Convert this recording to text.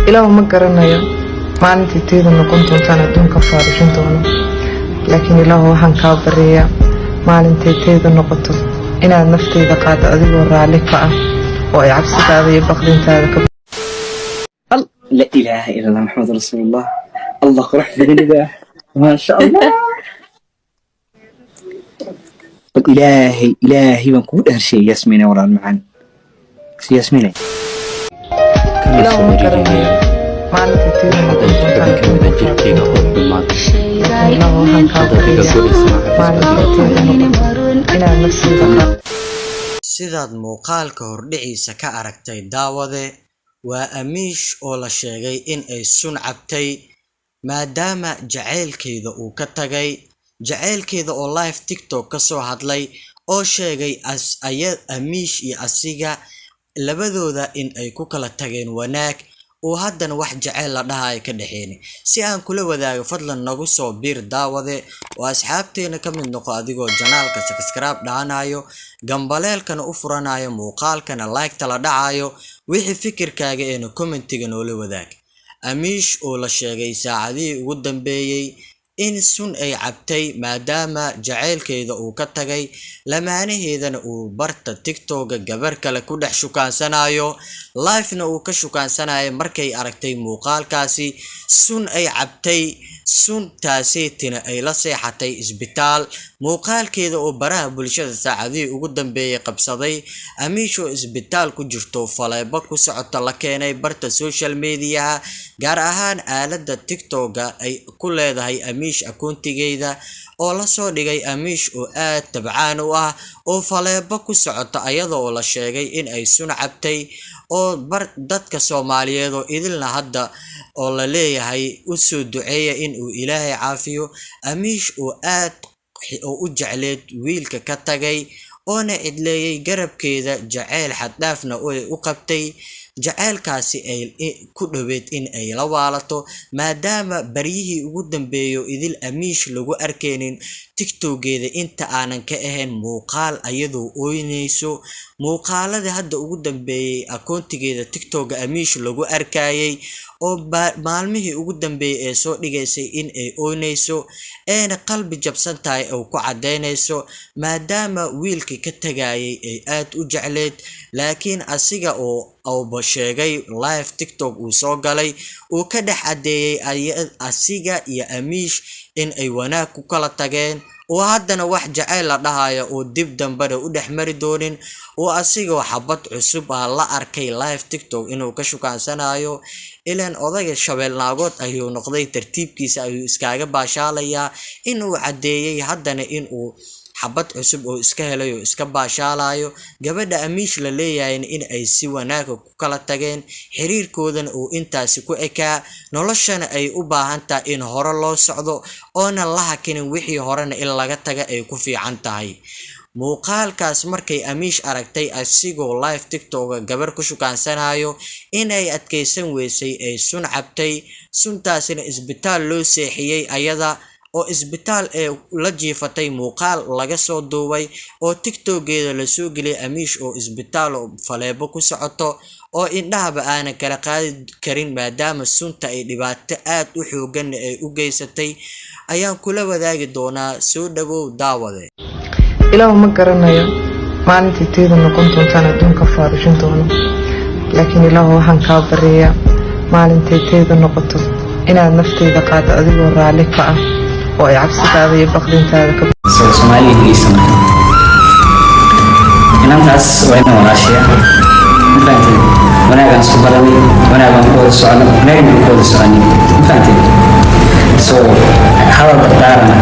Ilaahu ma garanayo maalintii tayda noqon doontaan adduunka faarujin doono, laakiin Ilaahu waxaan kaa baryayaa maalintay tayda noqoto inaad naftayda qaado adigoo raalli ka ah oo ay cabsidaada iyo baqdintaada ka لا إله إلا الله محمد رسول الله. الله qurux badanida, ما شاء الله. Bal Ilaahay, Ilaahay baan kugu dhaharshay, Yasmiine, walaal macaan, Yasmiine. Kana Ilaahu soo ma garanayo ciriiriyaya maalintii tayda noqon xaday doontaan xubin ka mida adduunka jirkayga oo xumaaday. Laakiin Ilaahu waxaan kaa Haddaad iga baryayaa go'aysana cafis baad maalintay iga tayda tahay. noqoto inaad naftayda qaado. Sidaad muuqaalka hordhiciisa ka aragtay, daawade, waa Amiish oo la sheegay in ay sun cabtay maadaama jacaylkeeda uu ka tagay. Jacaylkeeda oo live TikTok ka soo hadlay oo sheegay Amiish iyo asiga labadooda in ay ku kala tageen wanaag, uu haddana wax jacayl la dhahayo ka dhexeyni. Si aan kula wadaago, fadlan nagu soo biir, daawade, oo asxaabteena ka mid noqo adigoo channelka subscribe dhahanayo, gambaleelkana u furanayo, muuqaalkana like-ta la dhacayo, wixii fikirkaaga eena commentiga noola wadaag. Amiish oo la sheegay saacadihii ugu dambeeyey in sun ay cabtay maadaama jacaylkeeda uu ka tagay, lamaanaheedana uu barta TikToka gabar kale ku dhex shukaansanayo, livena uu ka shukaansanayo, markay aragtay muuqaalkaasi sun ay cabtay, suntaaseetina ay la seexatay isbitaal. Muuqaalkeeda oo baraha bulshada saacadihii ugu dambeeyey qabsaday, Amiish oo isbitaal ku jirto, faleebo ku socota, la keenay barta social mediaha, gaar ahaan aaladda TikToka ay ku leedahay Amiish akoontigeeda, oo lasoo dhigay Amiish oo aad tabcaan u ah oo faleebo ku socota, ayada oo la sheegay in ay sun cabtay, oo bar dadka Soomaaliyeed oo idilna hadda oo la leeyahay u soo duceeya in uu Ilaahay caafiyo. Amiish oo aad oo u jecleed wiilka ka tagay oona cidleeyay garabkeeda, jacayl xaddhaafna ay u qabtay, jacaylkaasi ay ku dhoweed in ay la waalato, maadaama baryihii ugu dambeeyo idil Amiish lagu arkeynin TikTokeeda inta aanan ka ahayn muuqaal ayadoo ooynayso. Muuqaalada hadda ugu dambeeyay akoontigeeda TikToka Amiish lagu arkayay oo maalmihii ugu dambeeyay ee soo dhigaysay in ay ooynayso eena qalbi jabsan tahay oo ku caddeynayso, maadaama wiilkii ka tagayay ay aad u jecleed, laakiin asiga oo uuba sheegay live TikTok uu soo galay uu ka dhex caddeeyay asiga iyo Amiish in ay wanaag ku kala tageen, oo haddana wax jacayl la dhahayo oo dib dambena u dhex mari doonin, oo asigoo xabad cusub ah la arkay live TikTok inuu ka shukaansanayo. Ilaan odayga shabeelnaagood ayuu noqday, tartiibkiisa ayuu iskaaga baashaalayaa, inuu caddeeyay haddana inuu xabad cusub oo iska helay oo iska baashaalayo. Gabadha Amiish la leeyahayna in ay si wanaaga ku kala tageen, xiriirkoodana uu intaasi ku ekaa, noloshana ay u baahan tahay in hore loo socdo oona la hakinin, wixii horena in laga taga ay ku fiican tahay. Muuqaalkaas markay Amiish aragtay asigoo live TikToka gabar ku shukaansanayo, inay adkaysan weysay, ay sun cabtay, suntaasina isbitaal loo seexiyey, ayada oo isbitaal ee la jiifatay, muuqaal laga soo duubay oo TikTokeeda lasoo geliyay. Amiish oo isbitaal oo faleebo ku socoto oo indhahaba aanan kala qaadi karin, maadaama sunta ay dhibaato aad u xooganna ay u geysatay, ayaan kula wadaagi doonaa. Soo dhawow, daawade. Ilaahu ma garanayo maalintii tayda noqon doontaan adduunka faarujin doono, laakiin Ilaahu waxaan kaa baryayaa maalintay tayda noqoto inaad naftayda qaado adigoo raalli ka ah oo ay cabsidaada iyo baqdintaada ka So Soomaaliya Ingiriis marka inantaas waa ina walaashaya, ma fahanteen? Wanaagaan isku baranay, wanaagaan ku wada soconay, wanaagna ku wada soconay, ma fahanteen? So hadal dardaarana.